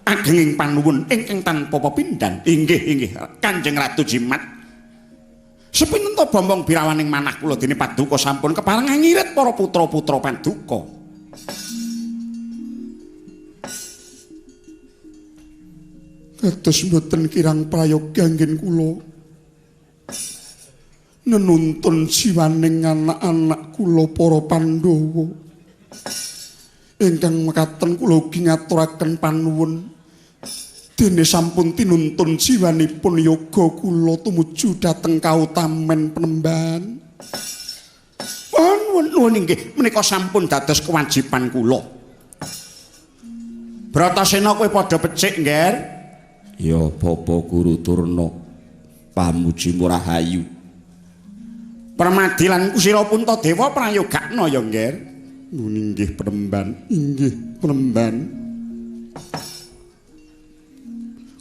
Agenging panuwun ingkang tanpa pepindhan. Inggih, inggih, Kanjeng Ratu Jimat. Sepinten to bombong birawaning manah kula dene paduka sampun kepareng ngirit para putra-putra paduka. Kados mboten kirang prayoga anggen kula nenuntun jiwaning anak-anak kula para Pandhawa. Ingkang mekaten kula ugi ngaturaken panuwun dene sampun tinuntun jiwanipun yoga kula tumuju dhateng kautamen Penemban. Nuwun nuwun inggih, menika sampun dados kewajiban kula. Bratasena kowe padha becik, Ngger? Ya Bapak Guru Durna, pamuji murahayu. Permadi lan Kusira Puntadewa prayogakna ya, Ngger. Nuwun inggih Penemban, inggih Penemban.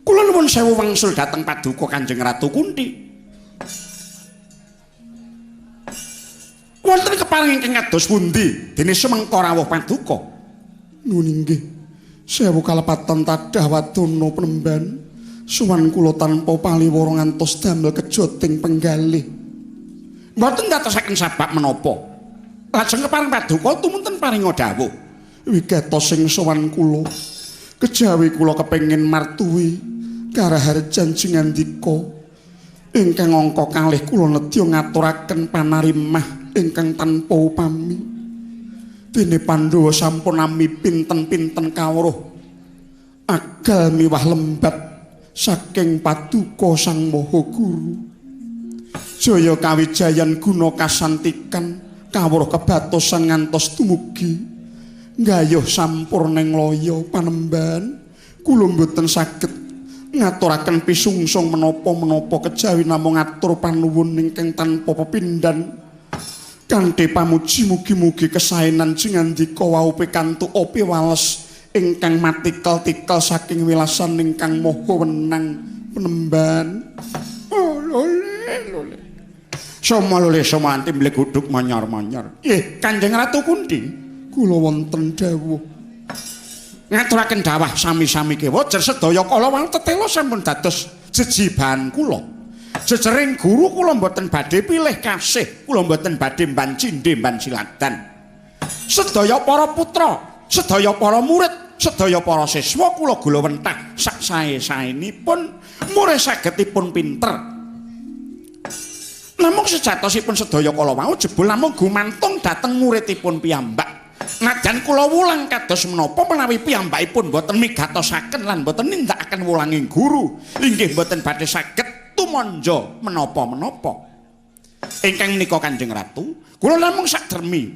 Kula nuwun sewu wangsul dhateng paduka Kanjeng Ratu Kunti. Wonten kepareng ingkang kados pundi dene sumengka rawuh paduka? Nuwun inggih. Sewu kalepatan tadah wadana Penemban. Suwan kula tanpa paliwara ngantos damel kejoting penggalih. Mboten ndadosaken sabab menapa. Lajeng kepareng paduka tumunten paringa dawuh. Wigatos sing sowan kula. Kejawi kula kepengin martuwi karaharjan jingandika ingkang angka kalih kula nedya ngaturaken panarimah ingkang tanpa upami. Dene Pandhawa sampun nami pinten-pinten kawruh agal miwah lembat saking paduka Sang Maha Guru. Jaya kawijayan guna kasantikan kawruh kebatosan ngantos dumugi nggayuh sampurning laya Panemban. Kula mboten saged ngaturaken pisungsung menapa-menapa kejawi namung ngatur panuwun ingkang tanpa pepindhan. Kanthi pamuji mugi-mugi kesaenan jingandika wau pikantuk piwales ingkang matikel-tikel saking wilasan ingkang maha wenang Penemban. Oh, lole lole. Soma lole soma anti mleguduk manyor-manyor. Nggih, Kanjeng Ratu Kunti, kula wonten dawuh. Ngaturaken dawah sami-sami kewajer sedaya kala wau tetela sampun dados jejibahan kula. Jejering guru kula mboten badhe pilih kasih, kula mboten badhe mban cindhe mban siladan. Sedaya para putra, sedaya para murid, sedaya para siswa kula gulawentah sak sae-saenipun murih sagetipun pinter. Namung sejatosipun sedaya kala wau jebul namung gumantung dhateng muridipun piyambak. Najan kula wulang kados menapa menawi piyambakipun boten migatosaken lan boten nindakaken wulanging guru, inggih boten badhe saged tumanja menapa-menapa. Ingkang menika Kanjeng Ratu, kula namung sakdermi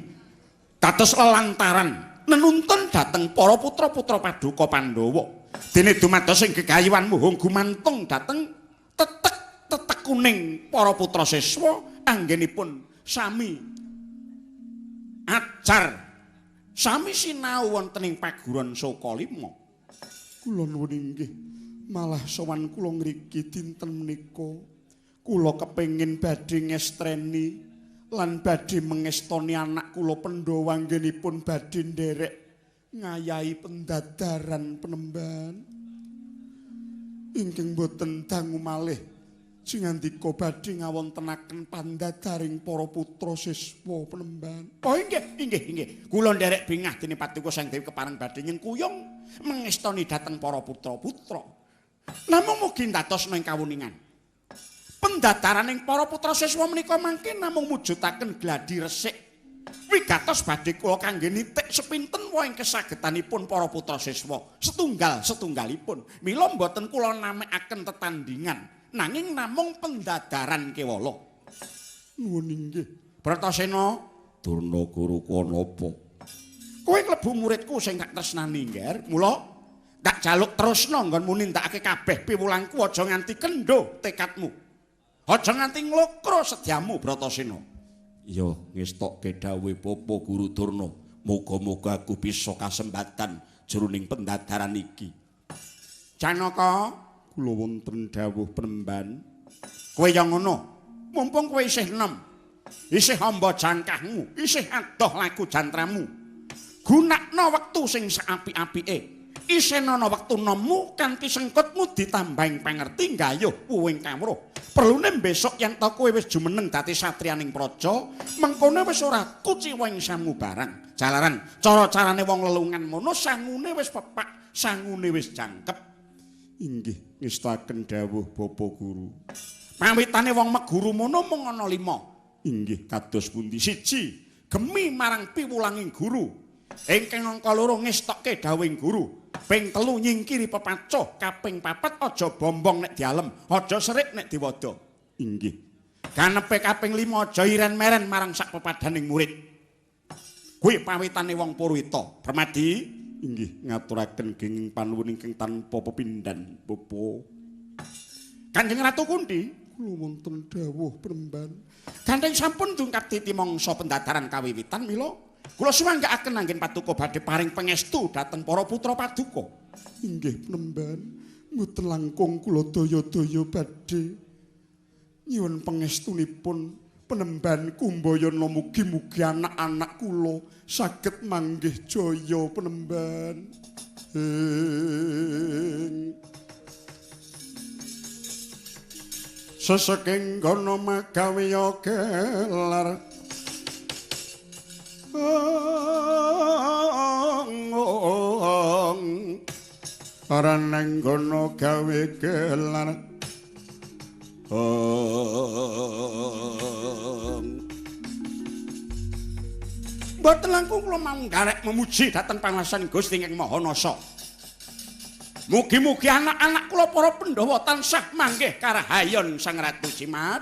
dados lelantaran nenuntun dhateng para putra-putra paduka Pandhawa. Dene dumados ing gegayuhan muhung gumantung dhateng tetek-tetek kuning para putra siswa anggenipun sami ajar sami sinau wonten ing paguron Sokalima. Kula nuwun inggih, malah sowan kula ngriki dinten menika kula kepengin badhe ngestreni lan badhe mengestoni anak kula Pandhawa anggenipun badhe nderek ngayahi pendadaran Penemban. Ingkang boten dangu malih jingandika badhe ngawontenaken pandadaring para putra siswa Penemban. Oh inggih, inggih, inggih. Kula nderek bingah dene paduka Sang Dewi kepareng badhe nyengkuyung mengestoni dhateng para putra-putra. Namung mugi ndadosna ing kawuningan. Pendadaraning para putra siswa menika mangke namung mujudaken gladi resik. Wigatos badhe kula kangge nitik sepinten wae ing kesagetanipun para putra siswa, setunggal setunggalipun. Mila mboten kula namekaken tetandingan, nanging namung pendadaran kewala. Nuwun inggih. Bratasena, Durna guru napa? Kowe klebu muridku sing tak tresnani, Ngger. Mula tak jaluk terusna nggonmu nindakake kabeh piwulangku aja nganti kendho tekadmu. Aja nganti nglokro sedyamu, Bratasena. Ya ngestokke dawuhe Bapak Guru Durna. Muga-muga aku bisa kasempatan jroning pendadaran iki. Janaka, kula wonten dawuh Penemban. Kowe ya ngono. Mumpung kowe isih enom, isih amba jangkahmu, isih adoh laku jantramu. Gunakno wektu sing saapik-apike. Isih ana wektu nommu kanthi sengkutmu ditambahing pangerti nggayuh wuwing kawruh. Perlune besok yen ta kowe wis jumeneng dadi satriyaning praja, mengkone wis ora kuciwa ing sangu barang. Jalaran cara-carane wong lelungan mono sangune wis pepak, sangune wis jangkep. Inggih ngestaken dawuh Bapak Guru. Pawitane wong meguru mono mung ana 5. Inggih kados pundi? 1, gemi marang piwulanging guru. Ingkang angka 2 ngestokke dawuhing guru. Ping 3 nyingkiri pepacoh, kaping 4 aja bombong nek dialem, aja serik nek diwada. Inggih. Kanepe kaping 5 aja iren-meren marang sak pepadaning murid. Kuwi pawitane wong Purwita. Permadi, inggih ngaturaken genging panuwun ingkang tanpa pepindhan, Bapak. Kanjeng Ratu Kunthi, kula wonten dawuh Premban. Gandeng sampun dungkap titi mangsa pendadaran kawiwitan mila kula sumanggaaken anggen paduka badhe paring pangestu dhateng para putra paduka. Inggih Premban, mboten langkung kula daya-daya badhe nyuwun pangestunipun Penemban Kumbayana, mugi-mugi anak-anak kula saged manggih jaya Penemban. Seseking gono magawe gelar ora nang gono gawe gelar. Mboten langkung kula manggarek memuji dhateng panguwasan Gusti ingkang Maha Nasa. Mugi-mugi anak-anak kula para Pandhawa tansah manggih karahayon Sang Ratu Jimat.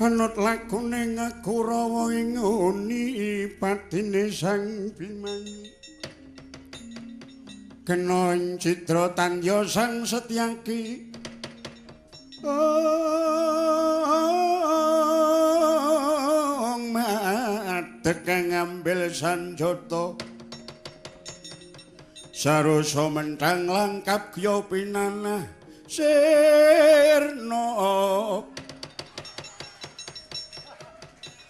Anut lagune Kurawa ing ngoni patine Sang Bimanyu. Kena citra tandya Sang Setyaki. Ong madeg ngambil sanjata. Sarosa menthang langkap gya pinanah sirna.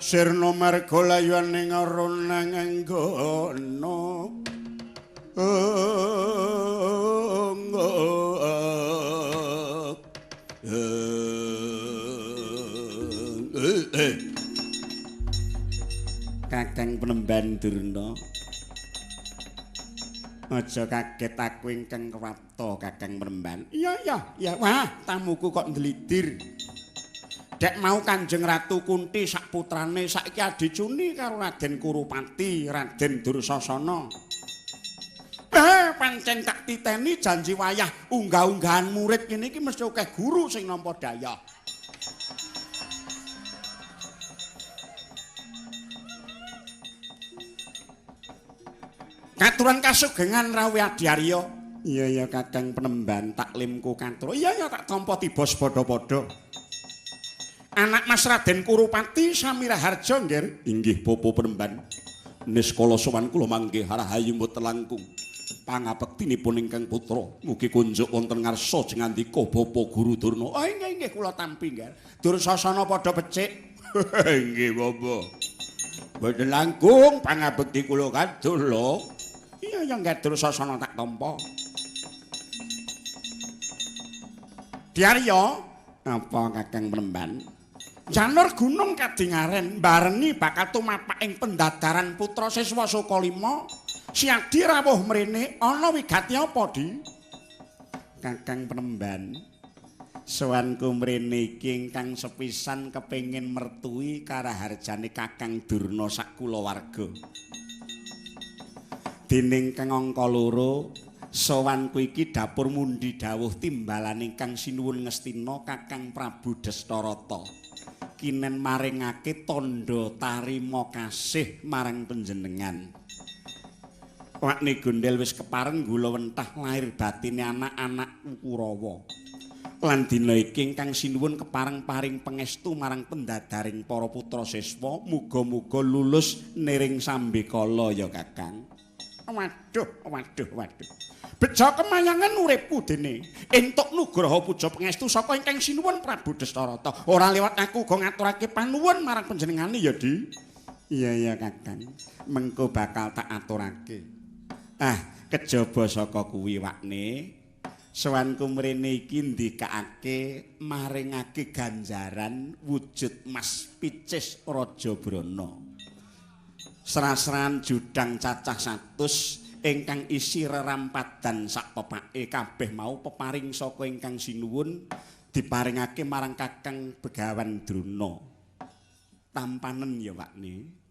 Sirna marga layuane ngarona nganggana. Kakang Penemban Durna, aja kaget aku ingkang kewapta Kakang Penemban. Iya iya iya, wah tamuku kok ndlidir. Dek mau Kanjeng Ratu Kunti sak putrane saiki adicuni karo Raden Kurupati, Raden Dursasana. Pancen tak titeni janji wayah unggah-unggahan murid ngene iki mesti akeh guru sing nampa daya. Katuran kasugengan rawuh Adhyarya. Iya iya Kakang Penemban, taklimku katur. Iya iya tak tampa tiba padha-padha. Anak Mas Raden Kurupati Samiraharja nggih. Inggih Bapak Penemban. Niskala sowan kula mangke rahayu mboten langkung pangabektinipun ingkang putra. Mugi kunjuk wonten ngarsa jengandika Bapak Guru Durna. Oh inggih inggih kula tampi nggih. Dursasana padha becik. Inggih Bapak. Mboten langkung pangabekti kula katur lho. Iya ya nggih Dursasana tak tampa. Dyarya, apa Kakang Penemban? Janur gunung kadingaren barengi bakal tumapak ing pendadaran putra siswa Sukalima. Siadi rawuh mrene ana wigati apa, Di? Kakang Penemban, sowanku mrene iki ingkang sepisan kepengin mertui karaharjane Kakang Durna sak kulawarga. Dening kang angka loro, sowanku iki dapur mundi dawuh timbalan ingkang sinuwun ngestina Kakang Prabu Destarata. Kinen maringake tandha tarima kasih marang panjenengan. Wakne gondel wis kepareng gula wentah lahir batine anak-anak Kurawa. Lan dina iki ingkang sinuwun kepareng paring pangestu marang pendadaring para putra siswa, muga-muga lulus niring sambekala ya Kakang. Waduh, waduh, waduh. Beja kemayangan uripku dene entuk nugraha puja pangestu saka ingkang sinuwun Prabu Destarata. Ora liwat aku uga ngaturake panuwun marang panjenengane ya, Di. Iya iya Kakang, mengko bakal tak aturake. Ah, kejaba saka kuwi wakne, sowanku mrene iki ndikake maringake ganjaran wujud mas picis Raja Brana. Srasran judang cacah 100 ingkang isi rerampadan sak pepake kabeh mau peparing saka ingkang sinuwun diparingake marang Kakang Begawan Drona. Tampanen ya wakne.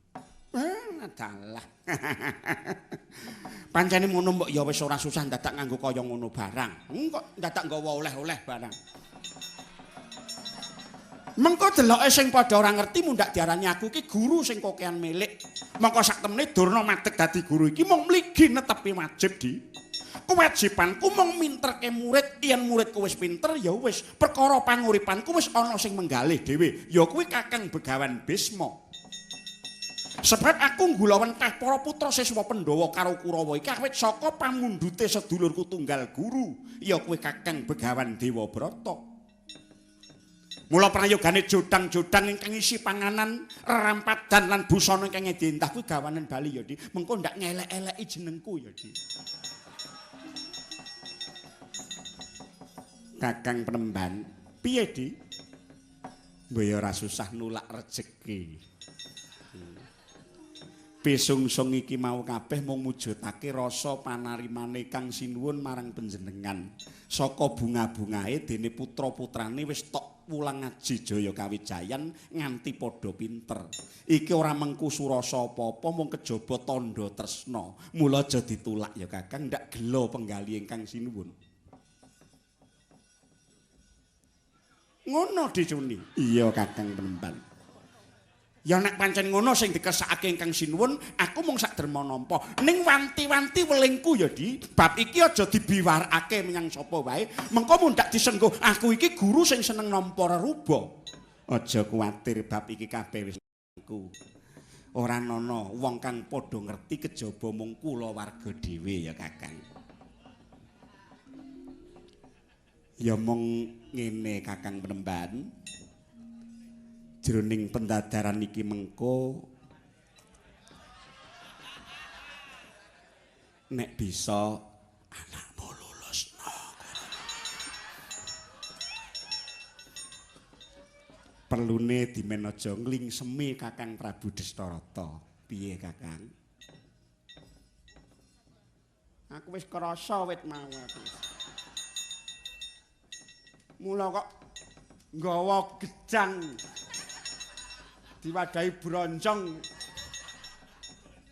Adalah. Pancene ngono mbok ya wis ora susah dadak nganggo kaya ngono barang. Kok dadak nggawa oleh-oleh barang. Mengko deloke sing padha ora ngerti mundhak diarani aku iki guru sing kokean milik. Mongko sak temene Durna madeg dadi guru iki mung mligi netepi wajib, Di. Kewajibanku mung minterke murid, yen muridku wis pinter ya wis, perkara panguripanku wis ana sing menggalih dhewe, ya kuwi Kakang Begawan Bisma. Sebab aku nggulawentah para putra siswa Pandhawa karo Kurawa iki awit saka pamundhute sedulurku tunggal guru, ya kuwi Kakang Begawan Dewabrata. Mula prayogane jodang-jodang ingkang isi panganan, rerampadan lan busana ingkang dientah kuwi gawanen bali ya, Di. Mengko ndak ngelek-eleki jenengku ya, Di. Kakang Penemban, piye, Di? Mbok ya ora susah nulak rejeki. Pisungsung iki mau kabeh mung mujudake rasa panarimane Kang Sinuwun marang panjenengan. Saka bunga-bungae dene putra-putrane wis tok wulang ngaji Jaya Kawijayan nganti padha pinter. Iki ora mengku surasa apa-apa mung kejaba tandha tresna. Mula aja ditulak ya Kakang, ndak gelo penggali ingkang sinuwun. Ngono dicuni. Iya Kakang Penemban. Ya nek pancen ngono sing dikersakake ingkang sinuwun, aku mung sak derma nampa. Ning wanti-wanti welingku ya Di, bab iki aja dibiwarakake menyang sapa wae. Mengko mundhak disengguh, aku iki guru sing seneng nampa reruba. Aja kuwatir bab iki kabeh wis aku. Ora ana wong kang padha ngerti kejaba mung kula warga dhewe ya Kakang. Ya mung ngene Kakang Penemban. Jroning pendadaran iki mengko nek bisa anakmu lulusno. Perlune dimen aja nglingsemi Kakang Prabu Destarata. Piye Kakang? Aku wis krasa wit mau aku. Mula kok nggawa gejang diwadahi bronjong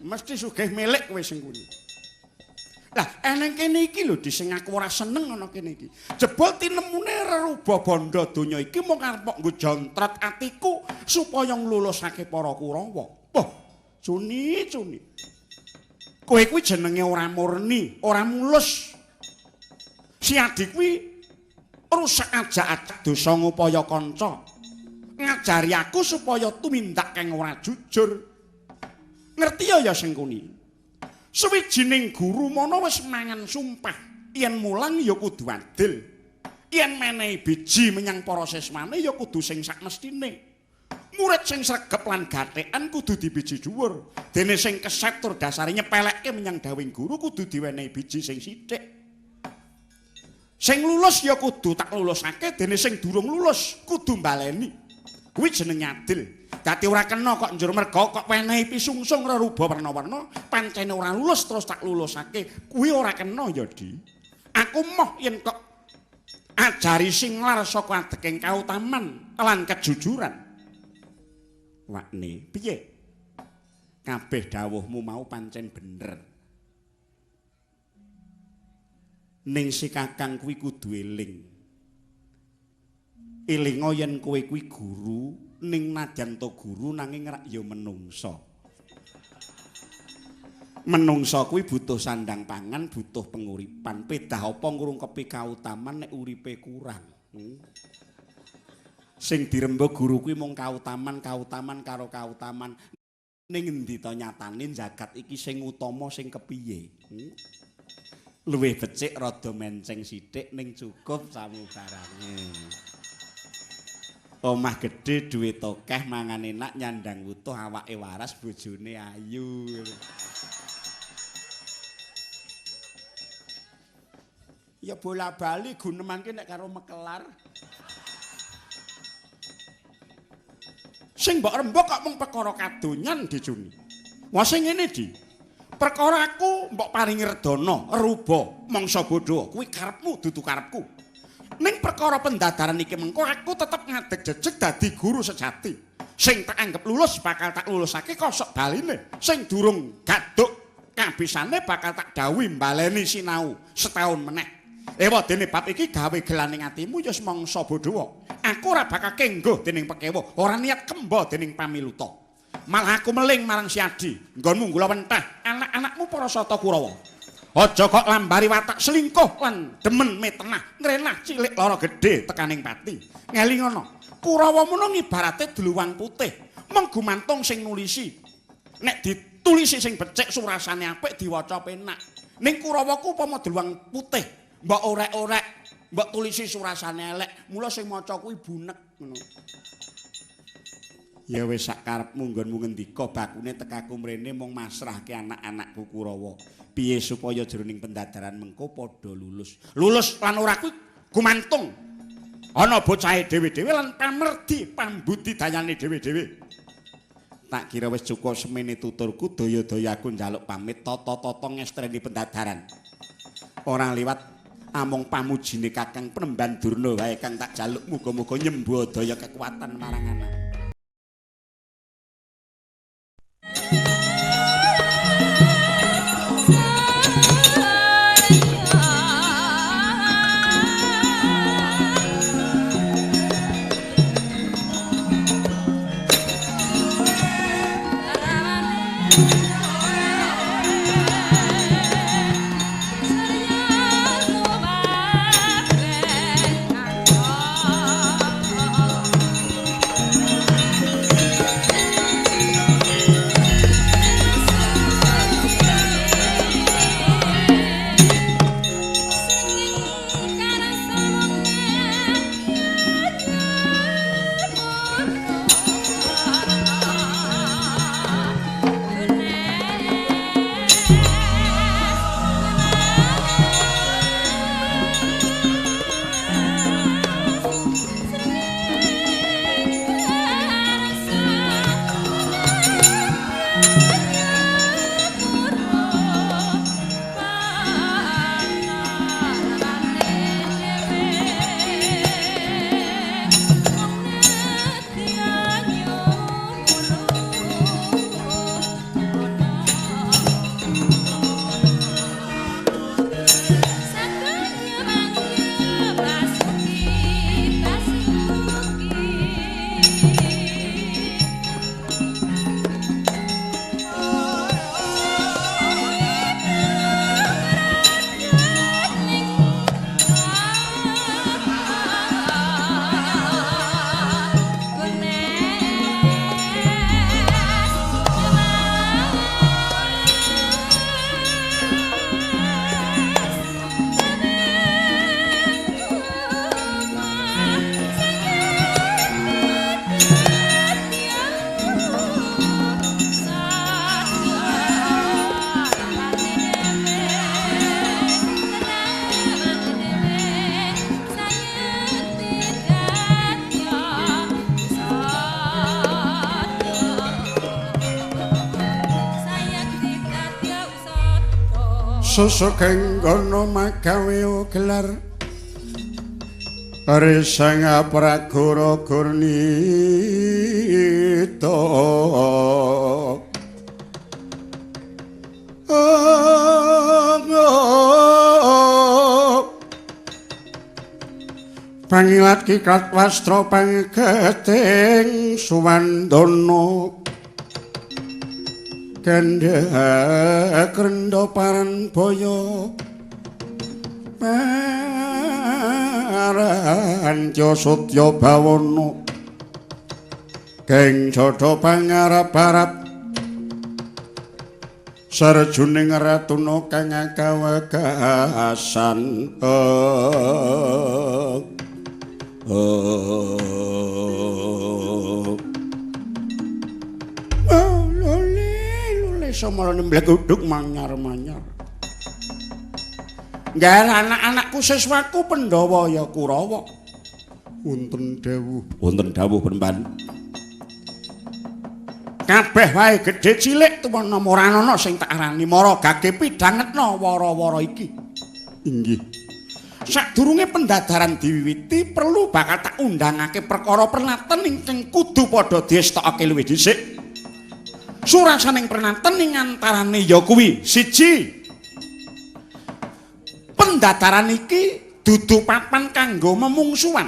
mesti sugih milik kowe sing kuwi. Lah eneng kene iki lho Di sing aku ora seneng ana kene iki. Jebul tinemune reruba bandha donya iki mung arep nggo jontret atiku supaya nglulusake para Kurawa. Wah, cuni cuni. Kowe kuwi jenenge ora murni, ora mulus. Si Adi kuwi rusak ajak-ajak dosa ngupaya kanca. Ngajari aku supaya tumindak kang ora jujur. Ngerti ya ya Sengkuni? Suwijining guru mono wis mangan sumpah yen mulang ya kudu adil. Yen menehi biji menyang para siswane ya kudu sing sakmestine. Murid sing sregep lan gathekan kudu dibiji dhuwur. Dene sing keset tur dasare nyepelekke menyang dawuhing guru kudu diwenehi biji sing sithik. Sing lulus ya kudu tak lulusake, dene sing durung lulus kudu mbaleni. Kuwi jenenge adil. Dadi ora kena kok njur merga kok wenehi pisungsung reruba werna-werna, pancene ora lulus terus tak lulusake. Kuwi ora kena ya, Di. Aku moh yen kok ajari singlar saka adeking kautaman lan kejujuran. Wakne, piye? Kabeh dawuhmu mau pancen bener. Ning si Kakang kuwi kudu eling. Elinga yen kowe kuwi guru, ning nadyan to guru nanging rak ya menungsa. Menungsa kuwi butuh sandang pangan, butuh penguripan. Pedah apa ngrungkepi kautaman nek uripe kurang. Sing dirembug guru kuwi mung kautaman, kautaman karo kautaman. Ning endi to nyatane jagat iki sing utama sing kepiye? Luwih becik rada menceng sithik ning cukup samubarange. Omah gedhe, duit akeh, mangan enak, nyandang wutuh, awake waras, bojone ayu. Ya bola-bali guneman ki nek karo mekelar. Sing mbok rembug kok mung perkara kadonyan Dicuni. Wah sing ngene Di. Perkara aku mbok paringi redana, ruba, mangsa bodho, kuwi karepmu dudu karepku. Ning perkara pendadaran iki mengko aku tetep ngadeg jejeg dadi guru sejati. Sing tak anggap lulus bakal tak lulusake kosok baline. Sing durung gaduk kabisane bakal tak dawuhi mbaleni sinau setahun meneh. Ewa dene bab iki gawe gelaning atimu ya mangsa bodho. Aku ora bakal kengguh dening pekewa, ora niat kemba dening pamiluta. Malah aku meling marang si Adi, nggonmu nggula wentah anak-anakmu para sata Kurawa. Aja kok lambari watak selingkuh lan demen metenah ngrenah cilik lara gedhe tekaning pati. Ngelingono, Kurawa mono ngibarate dluwang putih, mung gumantung sing nulisi. Nek ditulisi sing becik surasane apik diwaca penak. Ning Kurawa ku upama dluwang putih, mbok orek-orek, mbok tulisi surasane elek, mula sing maca kuwi bunek ngono. Ya wis sak karepmu nggonmu ngendika bakune tekaku mrene mung masrahke anak-anakku Kurawa. Piye supaya jroning pendadaran mengko padha lulus. Lulus lan ora kuwi gumantung. Ana bocahe dhewe-dhewe lan pamerdi pambudidayane dhewe-dhewe. Tak kira wis cukup semene tuturku, daya-daya aku njaluk pamit tata-tata ngestreni pendadaran. Ora liwat amung pamujine Kakang Penemban Durna wae kang tak jaluk, muga-muga nyembuh daya kekuatan marang anak. Susukenggono magawe gelar Risang Pragara Gurnita. Pangilat kikat wastra panggeting suwandana kendhak rendha paran baya paranca sutya bawana geng jodha pangarep-arep sarjuning ratuna kang kawekasan. Samalane mleguduk manyar-manyar. Ngger anak-anakku siswaku Pandhawa ya Kurawa. Wonten dawuh. Wonten dawuh Penemban. Kabeh wae gedhe cilik tuwa nom ora ana sing tak arani mara gage pidhangetna wara-wara iki. Inggih. Sadurunge pendadaran diwiwiti perlu bakal tak undangake perkara pernaten ingkang kudu padha diestokake luwih dhisik. Surasaning pernaten ing antarane ya kuwi siji, pendadaran iki dudu papan kanggo memungsuhan.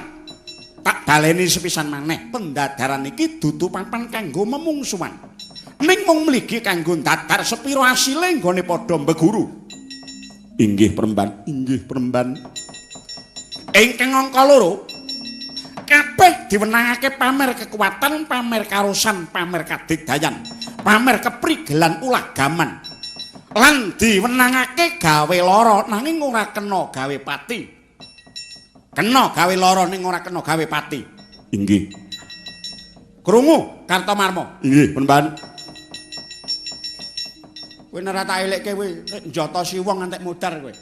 Tak baleni sepisan maneh, pendadaran iki dudu papan kanggo memungsuhan, ning mung mligi kanggo ndadar sepira asile nggone padha mbeguru. Inggih Peremban. Inggih Peremban. Ingkang angka loro, kabeh diwenangake pamer kekuatan, pamer karosan, pamer kadigdayan, pamer keprigelan ulah gaman, lan diwenangake gawe lara nanging ora kena gawe pati. Kena gawe lara ning ora kena gawe pati. Inggih. Krungu Kartomarma. Inggih, Penemban. Kowe nek ora tak elekke kowe nek njotosi wong ngantek modar kowe.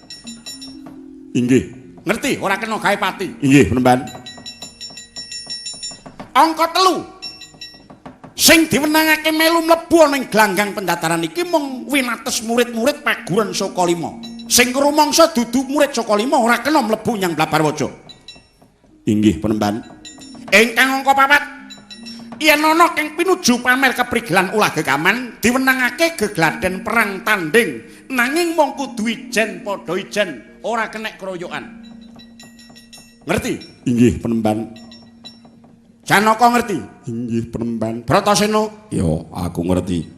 Inggih. Ngerti ora kena gawe pati. Inggih, Penemban. Angka 3. Sing diwenangake melu mlebu ana ing glanggang pendataran iki mung winates murid-murid paguron Saka Lima. Sing rumangsa dudu murid Saka Lima ora kena mlebu nyang Blabarwaja. Inggih Penemban. Ingkang angka 4. Yen ana kang pinuju pamer keprigelan ulah gekaman diwenangake gegladen perang tanding nanging mung kudu ijen padha ijen ora kenek keroyokan. Ngerti? Inggih Penemban. Janaka ngerti? Inggih Penemban. Bratasena? Ya, aku ngerti.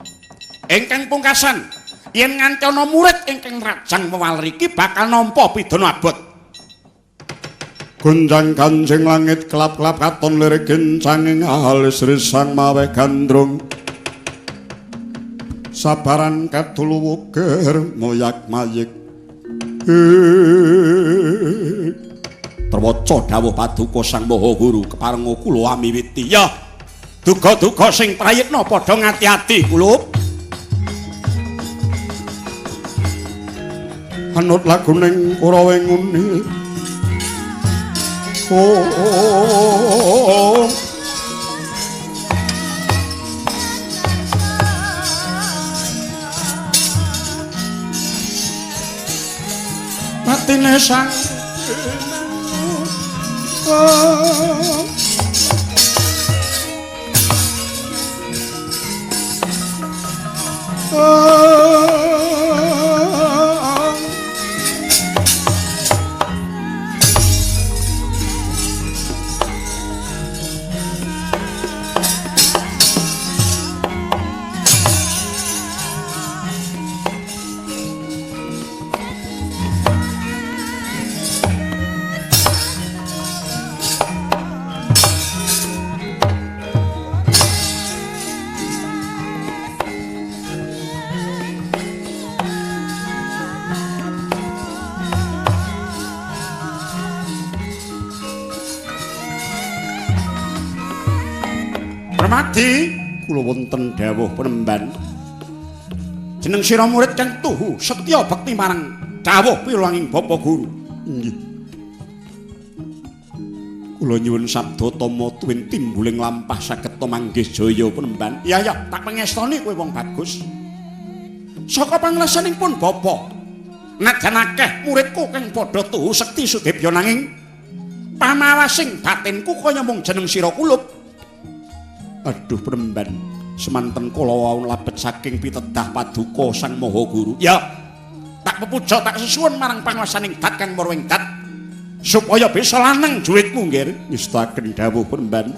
Ingkang pungkasan, yen nganti ana murid ingkang rajang wewaler iki bakal nampa pidana abot. Gonjang ganjing langit kelap-kelap katon lirik gencanging alis risang maweh gandrung. Sabaran kadul wuger moyak mayik. Terwaca dawuh paduka Sang Maha Guru keparenga kula amiwiti. Ya, duga-duga sing prayitna padha ngati-ati kulup. Anut laguning Kurawa nguni. Oh. Matine sang Permadi kula wonten dawuh Penemban. Jeneng sira murid kang tuhu setya bekti marang dawuh piwulanging Bapak Guru. Inggih. Kula nyuwun sabda tama tuwin timbuling lampah saged manggih jaya Penemban. Iya ya, tak pengestoni kowe wong bagus. Saka panglesanipun pun Bapak, najan akeh muridku kang padha tuhu sekti sudebya nanging pamawasing batinku kaya mung jeneng sira kulup. Aduh Penemban, semanten kula wau labet saking pitedah paduka Sang Maha Guru. Ya, tak pepuja tak sesuwun marang panguwasaning dat kang marwing dat supaya bisa lanang juwitmu nggir. Ngestaken dawuh Penemban.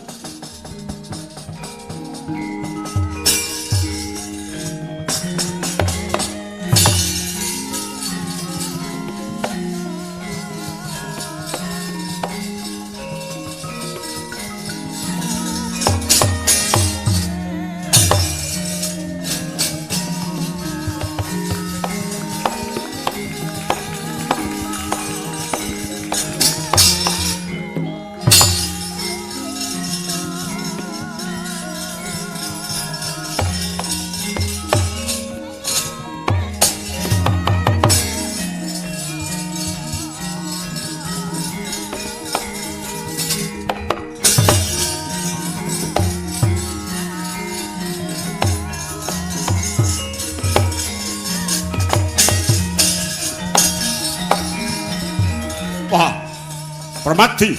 Permadi,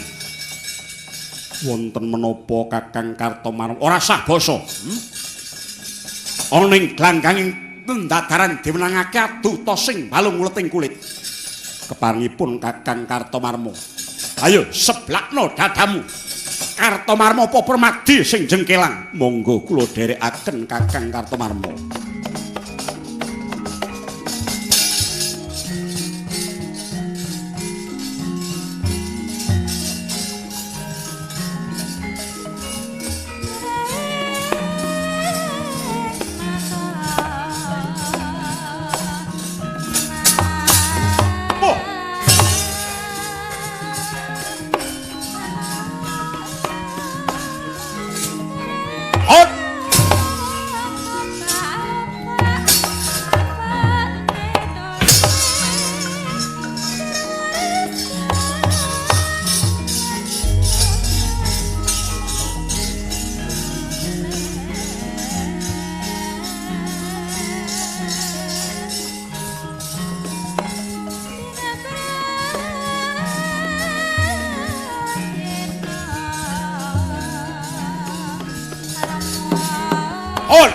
wonten menapa Kakang Kartomarma ora sah basa. Ana ing glangganging pendadaran diwenangake adu tosing balung uleting kulit. Keparengipun Kakang Kartomarma, ayo seblakno dadamu. Kartomarma apa Permadi sing jengkelang? Monggo kula dherekaken Kakang Kartomarma. Hon.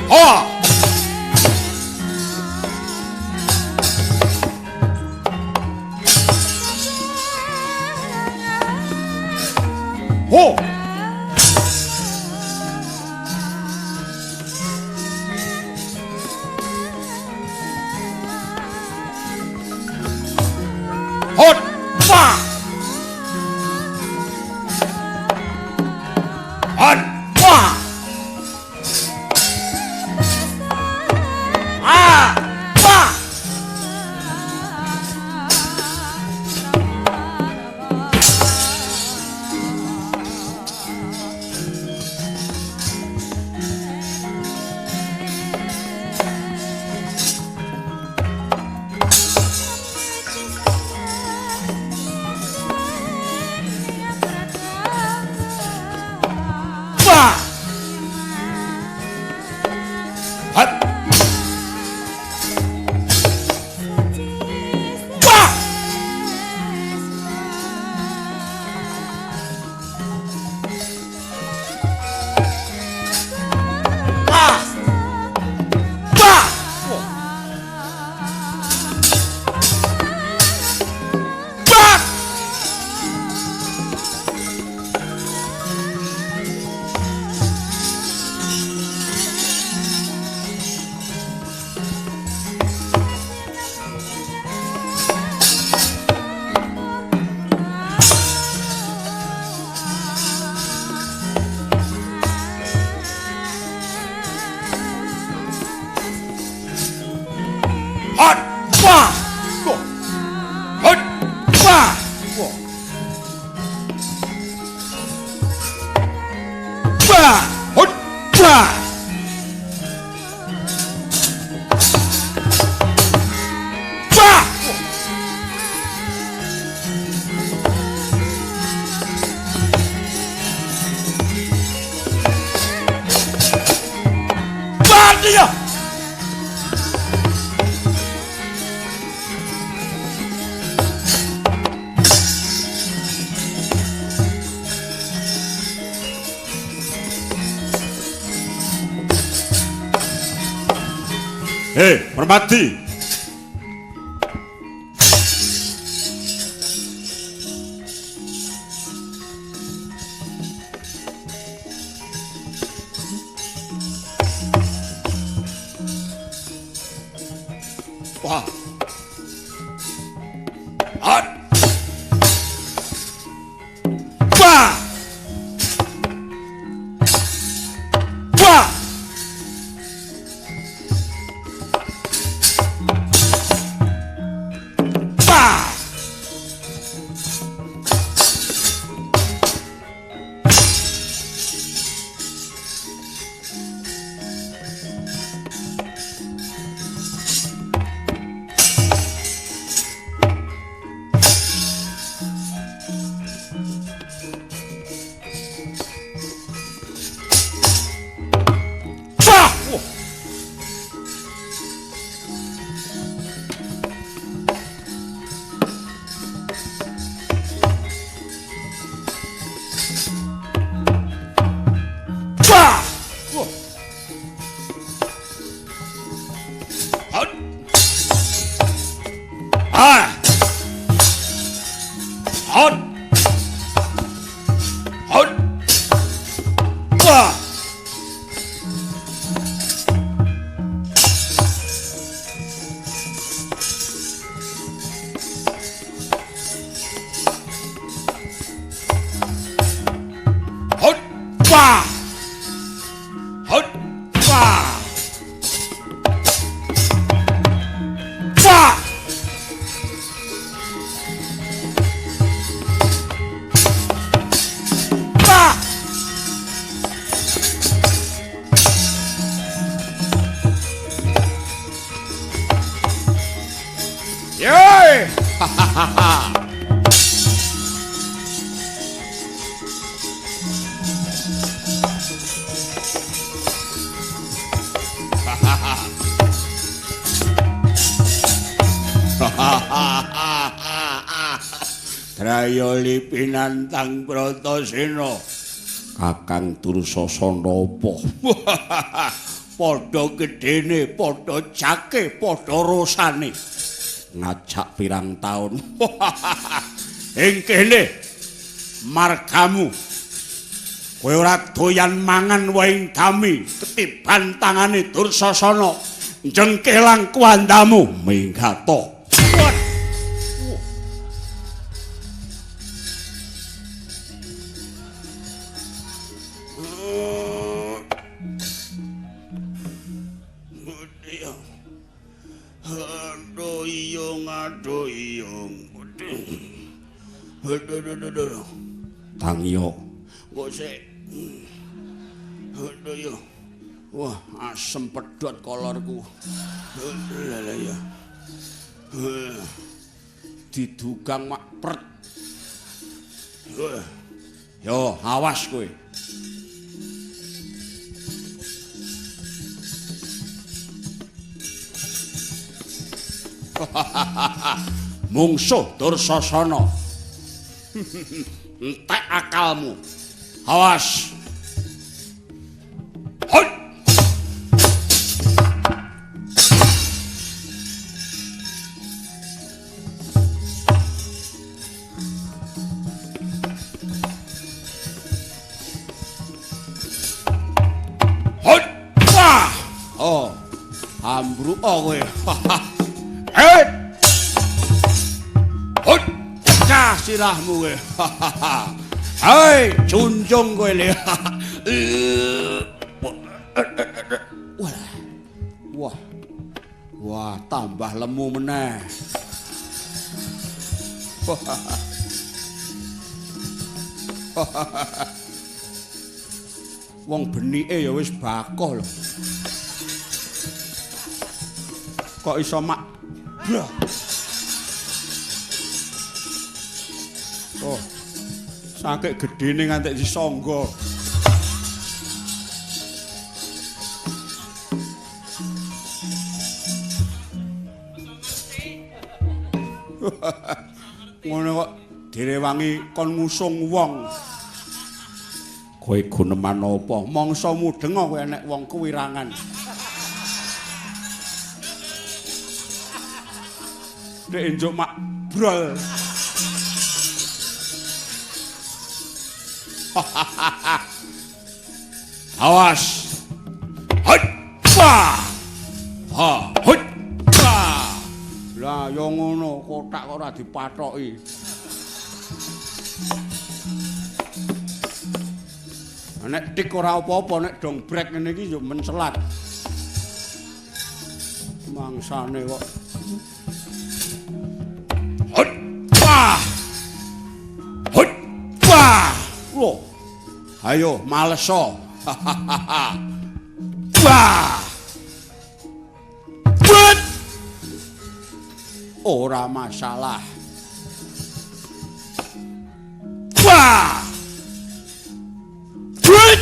Ho. Ho. Hon. Wah. Hon. Wah. Ah. Wah. Wah. Hat. Wah. Ah. Wah. Wah. Hot. Wah. Hot. Wah. Wah. Hot. Wah. Wah. Wah, dia. Hei, Permadi. Wah. Hat. Wah. Wah. Wah. Wah. Hat. Hat. Wah. Hat. Wah. Hat. Wah. Wah. Wah. Yoi. Draya lipinantang Bratasena. Kakang Dursasana apa? Padha gedene, padha jake, padha rosane. Ngajak pirang taun. Ing kene margamu kowe ora doyan mangan wae ing dami ketiban tangane Dursasana jengkelang kuandamu minggato. Tangiyo. Kok sik. Aduh ya. Wah, asem pedhot kolorku. Lah ya. Didugang mak pret. Yo, awas kowe. Mungsuh Dursasana. Entek akalmu. Awas. Hoi. Hoi. Wah. Oh. Ambruk kowe. Hei. Hoi. Pecah sirahmu kowe. Hei, junjung kowe le. Wah. Wah. Wah, tambah lemu meneh. Wong benike ya wis bakoh lho. Kok iso mak brah. Oh. Saking gedene ngantek disangga. Ngono kok direwangi kon ngusung wong. Kowe guneman apa? Mangsa mudeng kowe enek wong kuwirangan. Nek enjuk mak brol. Awas. Hoi. Wah. Ha, hoi. Wah. Lah ya ngono, kotak kok ora dipathoki. Nek tik ora apa-apa, nek dong brek ngene iki ya mencelat. Mangsane kok. Hoi. Wah. Hoi. Wah. Loh. Ayo maleso. Wah. But. Ora masalah. Wah. But.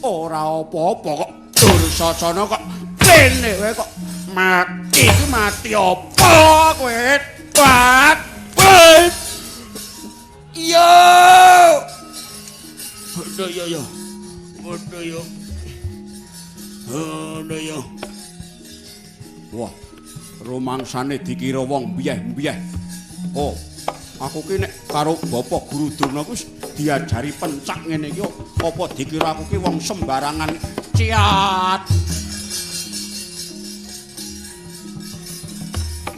Ora apa-apa kok Dursasana kok kene kowe kok mati iki mati apa kowe? Wat. Yo. Aduh yo yo. Aduh yo. Aduh yo. Wah, rumangsane dikira wong biyeh-biyeh. Oh, aku ki nek karo Bapak Guru Durna ku diajari pencak ngene iki apa dikira aku ki wong sembarangan ciat.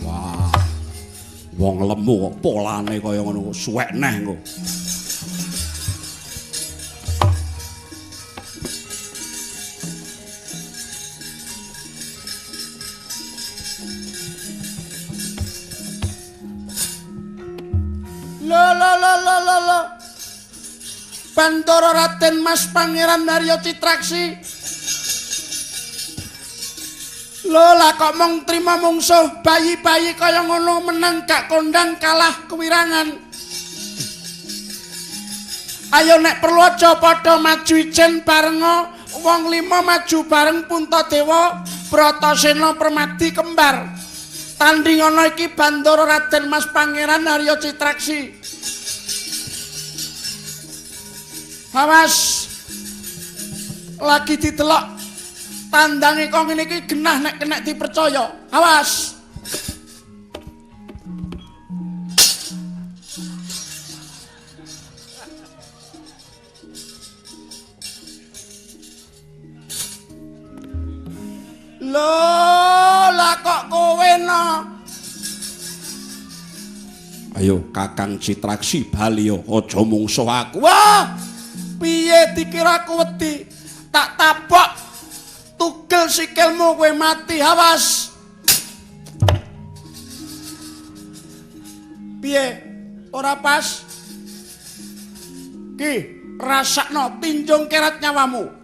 Wah. Wong lemu kok polane kaya ngono suwek neh engko. Lo lo lo lo lo lo. Bantara Raden Mas Pangeran Haryo Citraksi. Lho lah kok mung trima mungsuh bayi-bayi kaya ngono menang gak kondang kalah kewirangan. Ayo nek perlu aja padha maju ijen barenga wong lima maju bareng Puntadewa Bratasena Permadi kembar. Tandingana iki Bandara Raden Mas Pangeran Arya Citraksi. Awas. Lagi ditelok tandange kok ngene iki genah nek kenek dipercaya. Awas. Lho, lah kok kowe no? Ayo Kakang Citraksi bali yo, aja mungsuh aku. Wah, piye dikira aku wedi? Tak tabok tugel sikilmu kowe mati, awas. Piye? Ora pas? Ki, rasakno tinjung kerat nyawamu.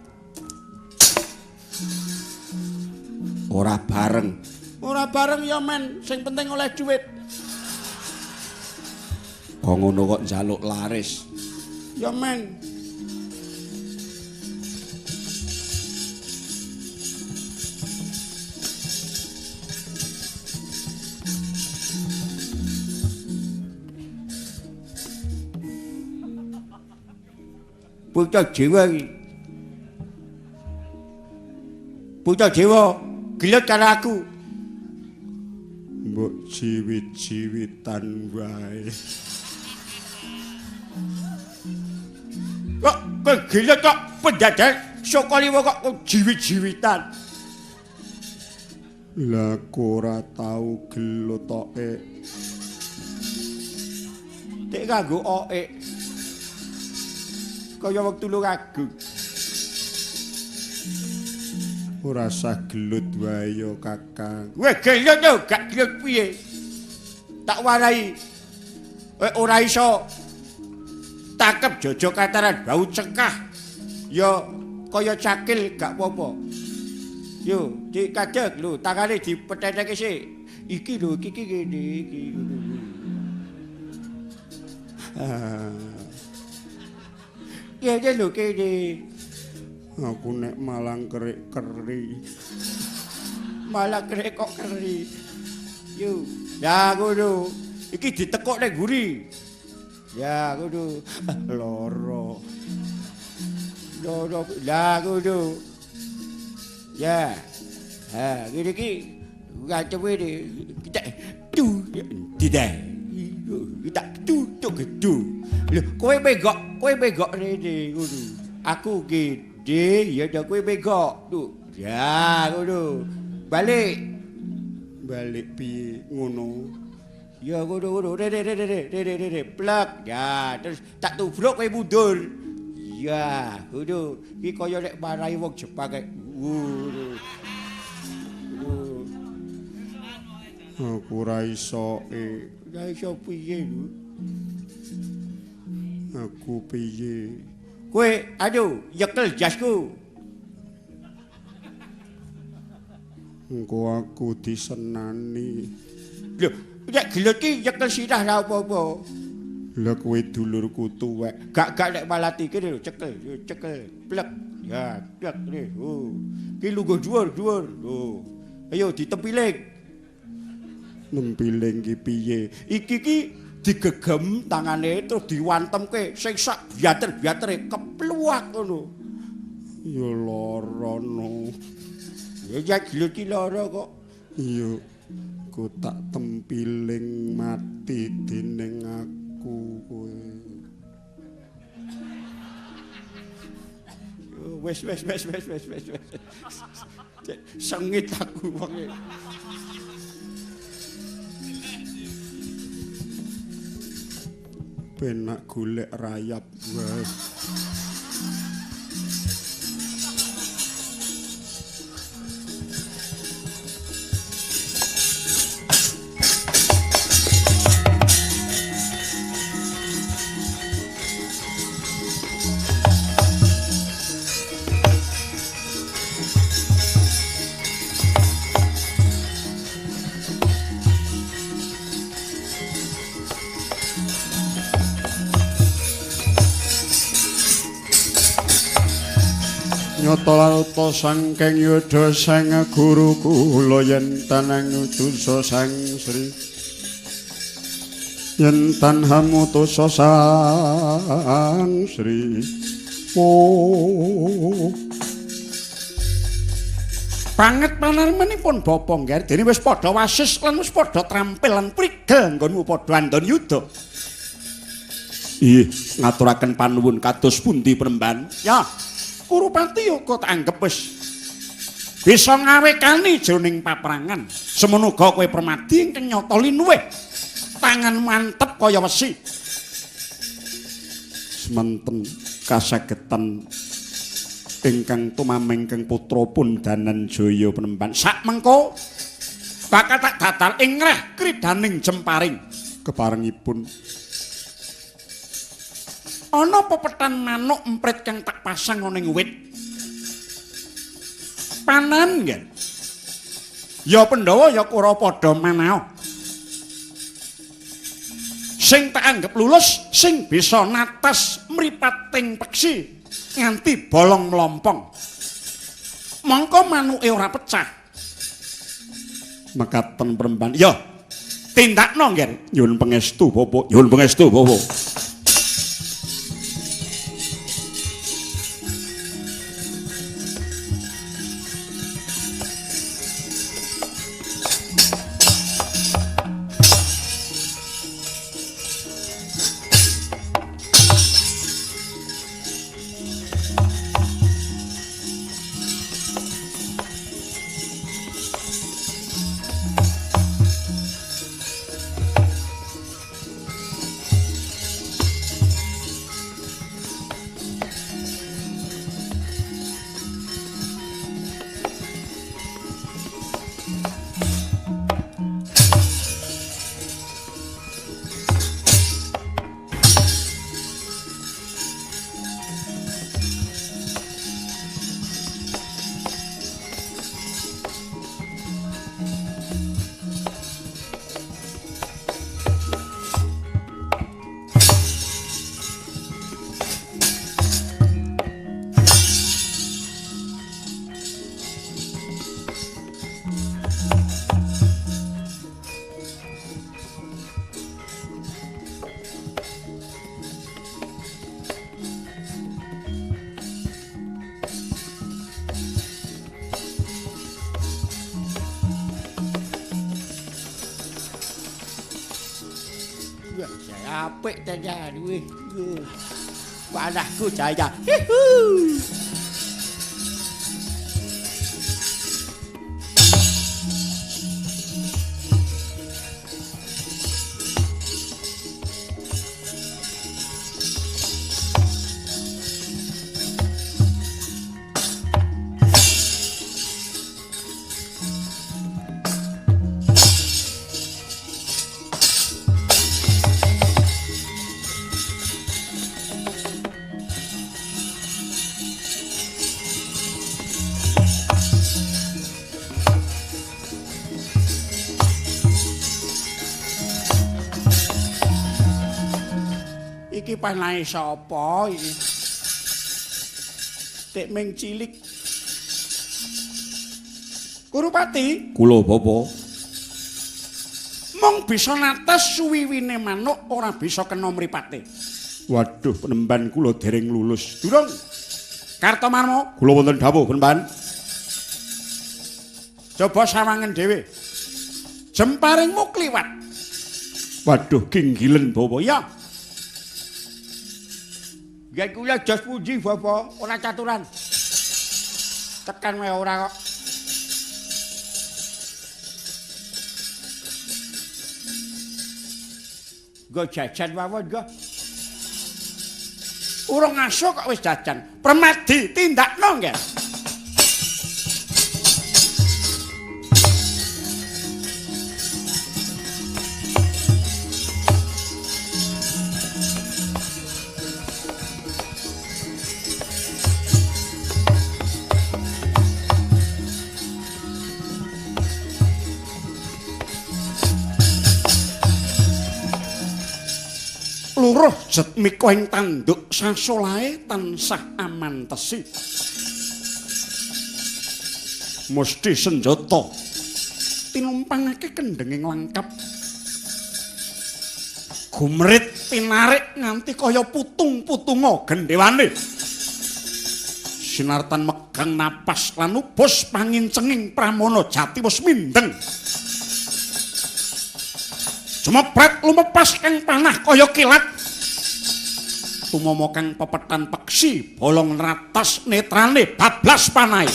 Ora bareng. Ora bareng ya men, sing penting oleh duit. Kok ngono kok njaluk laris. Ya men. Bocah Jawa iki. Bocah Jawa gelut karo aku. Mbok jiwit-jiwitan wae. Kok kowe gelut kok pendadak Sokaliwa kok jiwit-jiwitan. Lah aku ora tau gelut toke. Tek kanggo oke. Kaya wong Tulungagung. Ora sah gelut wae ya Kakang. Weh gelut yo gak gelut piye? Tak warai. Ora iso takep jojo kataran bau cekah. Ya kaya cakil gak apa-apa. Yo, dikadeg lho, tangane dipeteteke sik. Iki lho, iki ngene iki. Ah. Ya lho kene. Aku nek malang kerik keri. Malang kerik kok keri. Yo, ya ngono. Iki ditekuk ning mburi. Ya ngono. Loro. Loro. Lah ngono. Ya. Ha, ngene iki ngacewe kita tu tidak. Kita tutuk gedu. Lho, kowe menggok rene ngono. Aku gede ya dah kowe menggok. Tu. Ya ngono. Balik. Balik piye ngono? Ya ngono ngono. Rene rene rene rene plek. Ya, terus tak tubruk kowe mundur. Ya, ngono. Iki kaya nek marahi wong Jepang kae. Ngono. Aku ora iso e. Ora iso piye lho? Aku piye? Kowe aduh nyekel jasku. Engko aku disenani. Lho, nek gelut ki nyekel sirah ra apa-apa. Lha kowe dulurku tuwek. Gak nek malati kene lho cekel, cekel, plek. Ya, plek ne. Oh. Ki lungguh dhuwur, dhuwur. Lho. Ayo ditempiling. Nempiling ki piye? Iki ki digegem tangane terus diwantemke sing sak biater-biatere kepluwak ngono. Ya lara no. Ya ya gelut ki lara kok. Iya. Ku tak tempiling mati dening aku kowe. Wes wes wes wes wes wes. Sengit aku wonge. Penak golek rayap wae. Nyata laruta saking yudha sang guru kula yen tanang utusa sang Sri yen tanha mutusa sang Sri. Oh banget panarmanipun Bapak Ngger dene wis padha wasis lan wis padha trampil lan prigel nggonmu padha andon yuda. Ih, ngaturaken panuwun kados pundi Penemban? Ya, Kurupati uga tak anggep wis bisa ngawekani jroning paprangan. Semono uga kowe Permadi ingkang nyata linuwih. Tangan mantep kaya wesi. Semanten kasagetan ingkang tumamengkeng putra pun Dananjaya Penemban. Sak mengko bakal tak datal ing ngreh kridaning jemparing. Keparengipun ana pepetan manuk emprit kang tak pasang ana ing wit. Panan nggih. Ya Pandhawa ya Kurawa padha manao. Sing tak anggep lulus sing bisa natas mripating peksi nganti bolong mlompong. Mongko manuke ora pecah. Mekaten Penemban. Ya, tindakno nggih. Nyuwun pangestu Bapak, nyuwun pangestu Bapak. Apik tenan wih. Panahku jaya. Hihu. Iki panahe sapa iki? Tek ming cilik. Kurupati, kula bapa. Mung bisa nates suwiwine manuk ora bisa kena mripate. Waduh, Penemban kula dereng lulus. Durung. Kartomarma, kula wonten dawuh Penemban. Coba sawangen dhewe. Jemparingmu kliwat. Waduh, ginggilen bapa. Ya. Nggih kula jos pundi bapa, ora caturan. Tekan wae ora kok. Nggo jajan mawon nggo. Urung ngaso kok wis jajan. Permadi tindakno nggih. Luruh jatmika ing tanduk sasolahe tansah amantesi. Mesti senjata tinumpangake kendhenging langkap. Gumrit pinarik nganti kaya putung-putunga gendhewane. Sinartan megang napas lan ubus pangincenging Pramana jati wis mindeng. Jumepret lumepas kang panah kaya kilat. Tumama kang pepetan peksi bolong nratas netrane bablas panahe.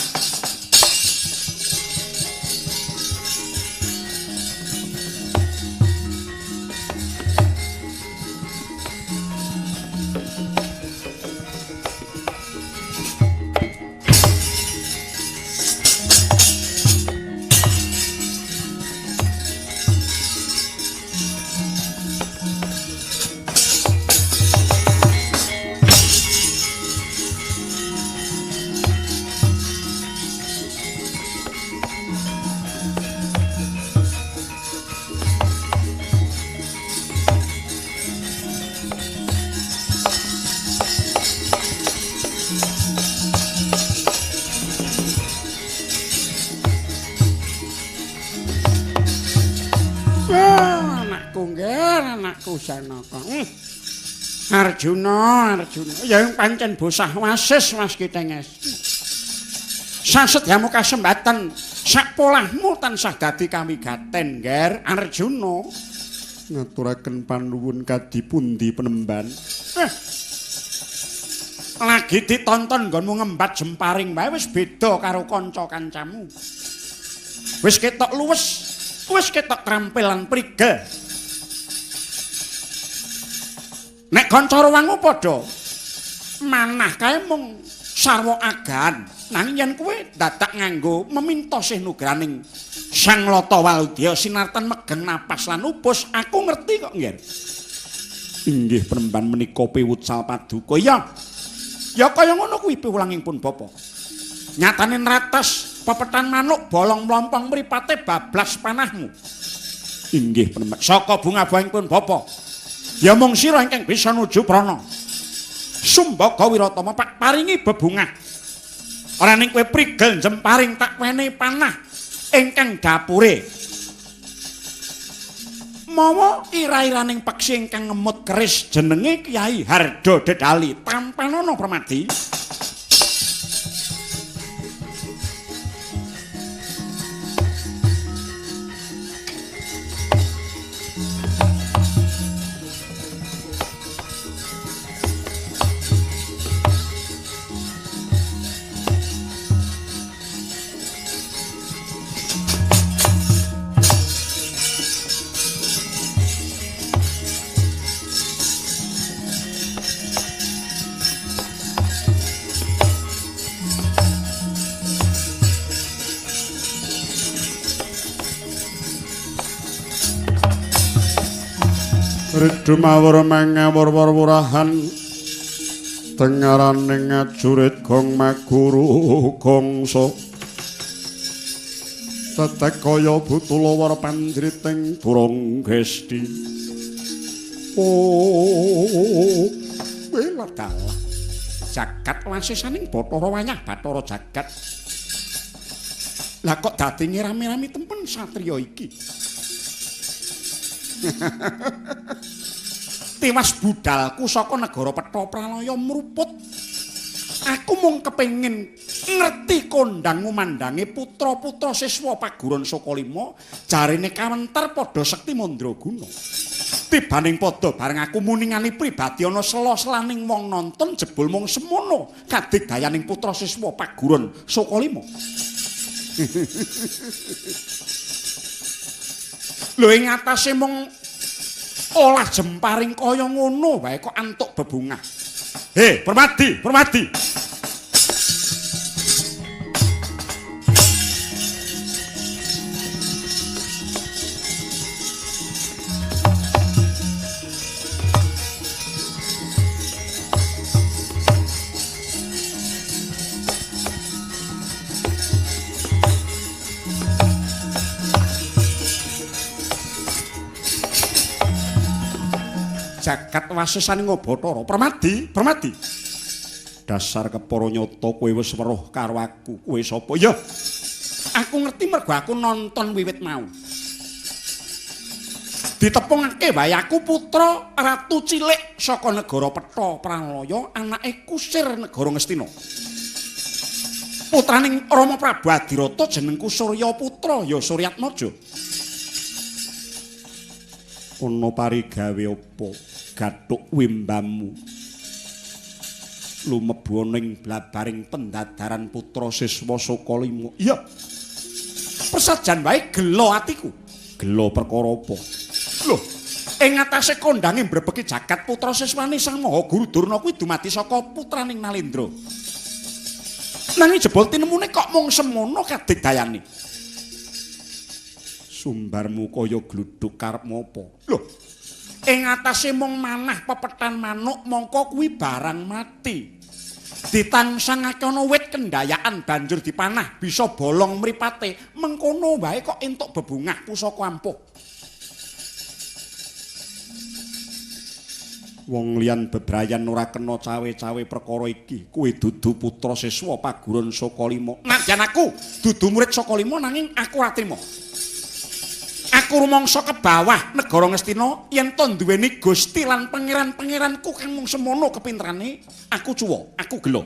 Janaka. Arjuna, Arjuna, ya pancen bosah wasis Mas Kitenges. Sasedyamu kasembatan sak polahmu tansah dadi kamigaten, Nger Arjuna. Ngaturaken panuwun kadi pundi penemban. Lagi ditonton nggonmu ngembat jemparing wae wis beda karo kanca-kancamu. Wis ketok luwes, wis ketok trampil lan prigel. Nek kanca ruwangu padha manah kae mung sarwa agan, nanging yen kowe dadak nganggo meminta sih nugraning Sang Lata Waludya sinartan megeng napas lan ubus, aku ngerti kok, Ngger. Inggih penemban menika piwucal paduka. Ya. Ya kaya ngono kuwi piwulanging pun bapa. Nyatane nratas pepetan manuk bolong mlompong mripate bablas panahmu. Inggih penemban. Saka bunga-bungahipun pun bapa. Ya mung sira ingkang bisa nuju prana. Sumbaga Wiratama pak paringi bebungah. Ora ning kowe prigel jemparing tak wenehi panah ingkang dapure. Mawa ira-iraning peksi ingkang ngemut keris jenenge Kyai Hardo Dedali. Tampanana Permadi. Ridumawur mangawur-wurahan tengaraning ngajurit gong maguru gongso tetek kaya butulawar panjriting durung gesti. Oh, wela dalah jagat wasisaning Bathara wayah Bathara jagat. Lah kok dadi ngrami-rami tempen satriya iki. Tiwas budalku saka negara Petha Pralaya mruput. Aku mung kepengin ngerti kondang ngumandange putra-putra siswa Paguron Sukalima jarene kawentar padha sekti mandraguna. Tibaning padha bareng aku muningani pribadi ana sela-selaning wong nonton jebul mung semono kadigdayaning putra siswa Paguron Sukalima. Lho ing atase mung olah jemparing kaya ngono wae kok antuk bebungah. He, Permadi, Permadi. Jagat wasisaning Bathara. Permadi, Permadi. Dasar kepara nyata kowe wis weruh karo aku. Kowe sapa? Ya. Aku ngerti mergo aku nonton wiwit mau. Ditepungake wae aku putra ratu cilik saka negara Petha Pralaya, anake kusir negara Ngastina. Putraning Rama Prabu Adirata jenengku Surya Putra ya Suryatmaja. Ana parigawe apa gathuk wimbamu lumebu ana ing blabaring pendadaran putra siswa Sokalima. Iya. Persajan wae gelo atiku. Gelo perkara apa? Lho, ing atase kondange mbrebeki jagat putra siswane Sang Maha Guru Durna kuwi dumadi saka putraning Nalendra. Nanging jebul tinemune kok mung semono kadigdayane. Sumbarmu kaya gludhuk karepmu apa? Lho, ing atase mung manah pepetan manuk mongko kuwi barang mati. Ditangsangake ana wit kendayaan banjur dipanah bisa bolong mripate, mengkono wae kok entuk bebungah pusaka ampuh. Wong liyan bebrayan ora kena cawe-cawe perkara iki. Kuwi dudu putra siswa paguron Sokalima. Nadyan aku dudu murid Sokalima nanging aku ora trima. Aku rumangsa kebawah negara Ngastina yen to duweni gusti lan pangeran-pangeranku kang mung semono kepinterane, aku cuwa, aku gelo.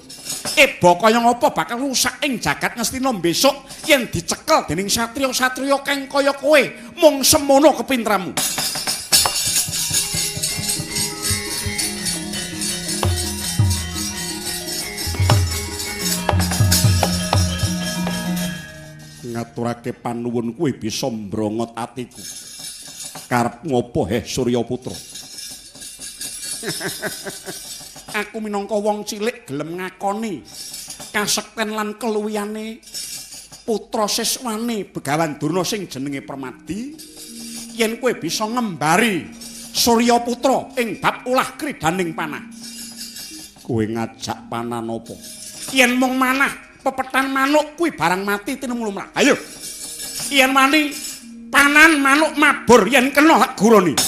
Eba kaya ngapa bakal rusak ing jagat Ngastina besok yen dicekel dening satriya-satriya kang kaya kowe mung semono kepinteramu. Ngaturake panuwun kuwi bisa mbrongot atiku. Karep ngopo heh Surya Putra? Aku minangka wong cilik gelem ngakoni kasekten lan keluwihane putra siswane Begawan Durna sing jenenge Permadi. Yen kowe bisa ngembari Surya Putra ing bab ulah kridaning panah. Kowe ngajak panan apa? Yen mung manah pepetan manuk kuwi barang mati tinemu lumrah. Ayo. Yen wani panan manuk mabur yen kena hak guroni.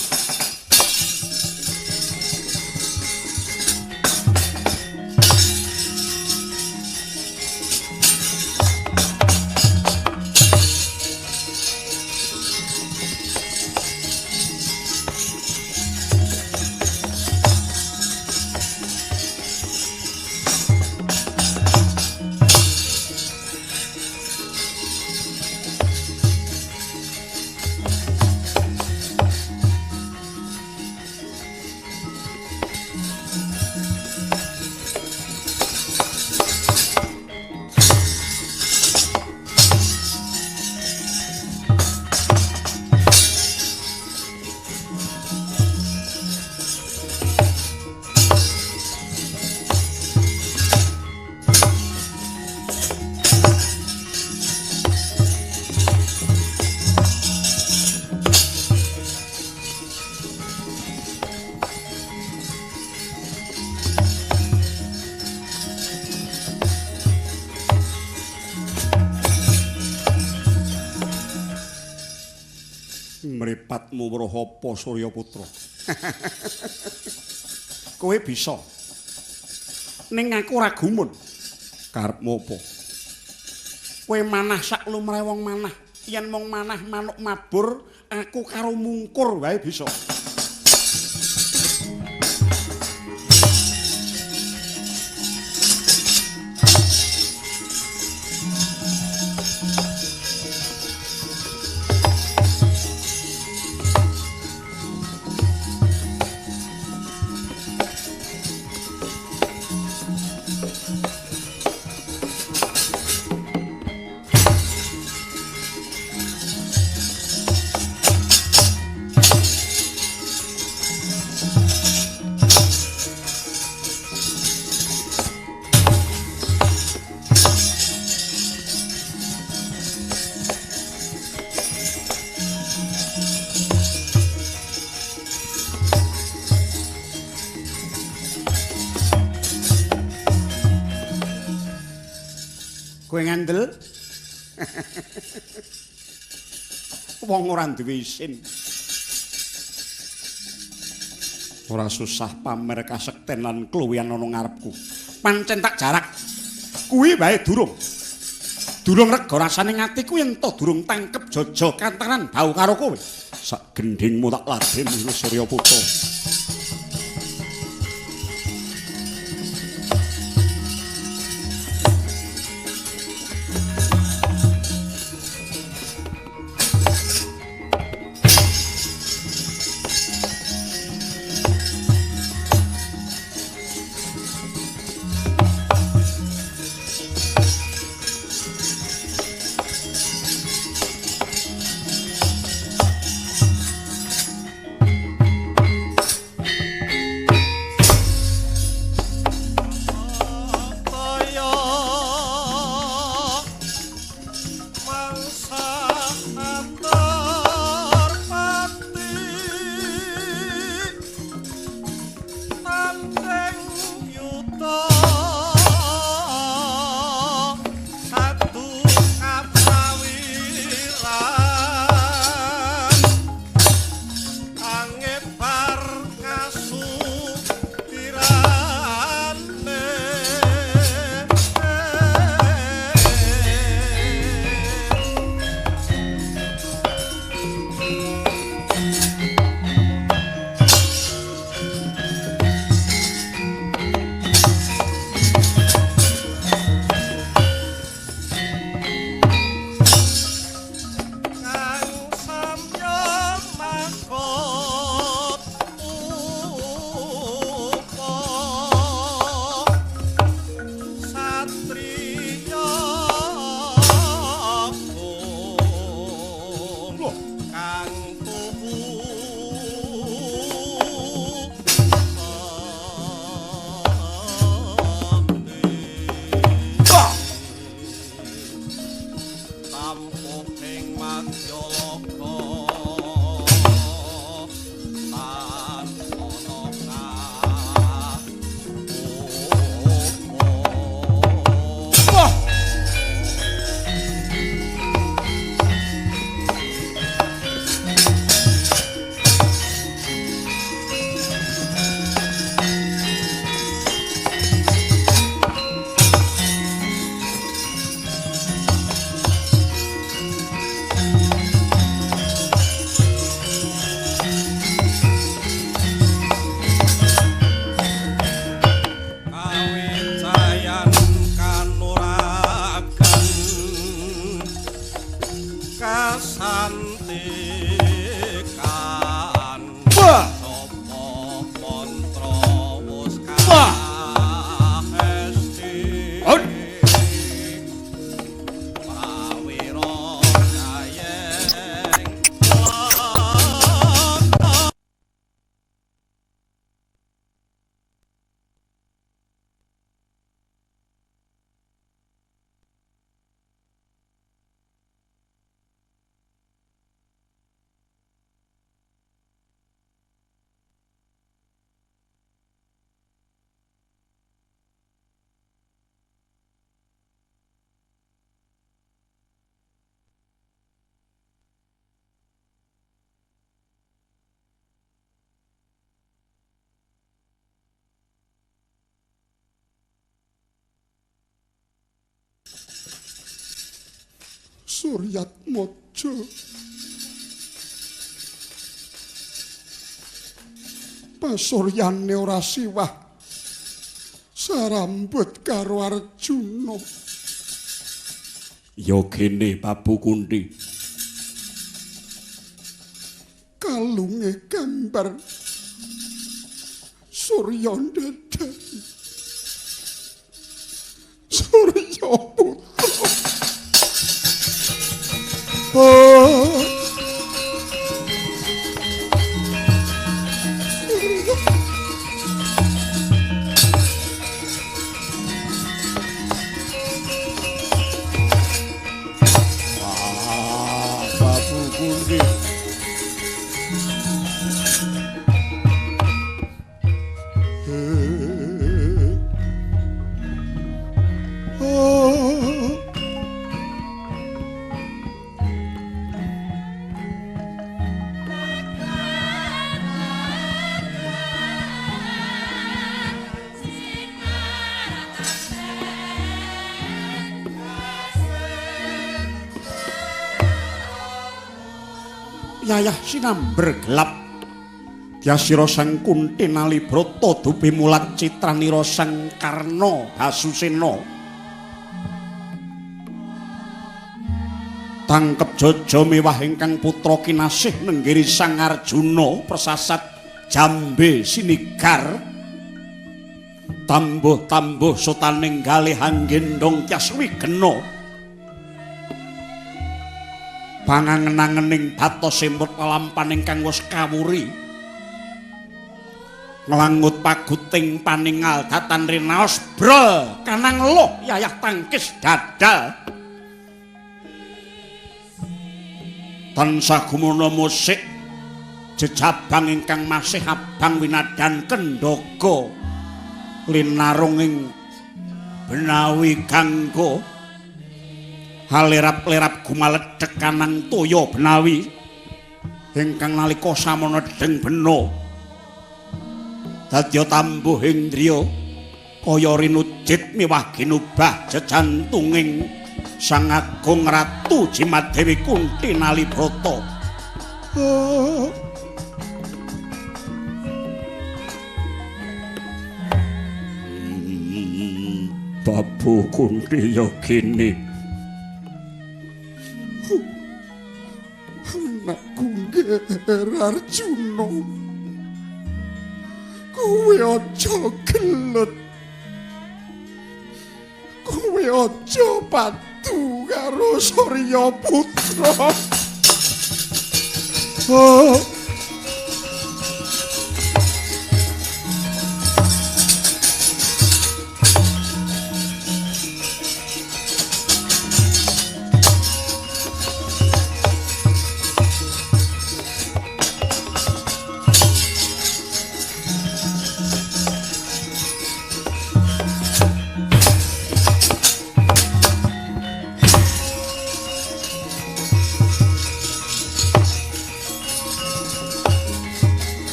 Mripatmu weruh apa Surya Putra? Kowe bisa. Ning aku ora gumun. Karepmu apa? Kowe manah sak lumrahe wong manah. Yen mung manah manuk mabur, aku karo mungkur wae bisa. Kowe ngandel? Wong ora duwe isin. Ora susah pamer kasekten lan kluwihan ana ngarepku. Pancen tak jarak. Kuwi wae durung. Durung rega rasane atiku yen to durung tangkep jaja kantaran bau karo kowe. Sak gendhingmu tak ladeni Suryaputra. Suryatmaja. Pasuryane ora siwah sarambut karo Arjuna. Ya kene Prabu Kunti. Kalunge gambar Surya ndadani. Surya putra. Oh. Ah, Prabu Kunti. Oh. Yayah sinamber gelap. Dyasira Sang Kunti Nalibrata dupi mulat citranira Sang Karna Basusena. Tangkep jaja mewah ingkang putra kinasih nenggiri Sang Arjuna persasat jambe sinigar. Tambuh-tambuh sotaning galih anggendong tyas wigena. Pangangen-angening batos semut lelampan ingkang wis kawuri. Nglangut paguting paningal datan rinaos brol kanang loh yayah tangkis dadal. Tansah gumana musik jejabang ingkang masih abang winadan kendhaga linarung ing benawi gangga halerap-lerap gumaledhek kanang toya benawi ingkang nalika samana dheng bena dadya tambuh indriya kaya rinujit miwah ginubah jejantunging Sang Agung Ratu Jimadewi Kunti Nalibrata. Babu Kunti Yogini, anakku Ngger Arjuna, kowe aja gelut, kowe aja padu karo Surya Putra. Oh.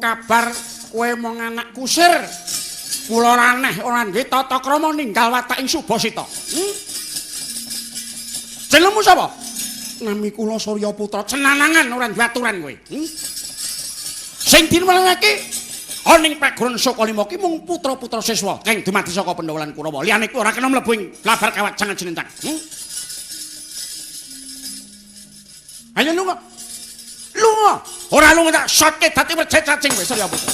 Kabar kowe mung anak kusir. Kula ora aneh ora duwe tata krama ninggal watak ing Subasita. Jenengmu sapa? Nami kula Surya Putra. Cenanangan ora duwe aturan kowe. Sing diwenehake ana ing paguron Sukalima ki mung putra-putra siswa kang dumadi saka Pandhawa lan Kurawa. Liyane kuwi ora kena mlebu ing labar kawat jangan jenentang. Ayo lunga. Lunga. Ora lunga tak sotke dadi werjek cacing kowe Surya Putra.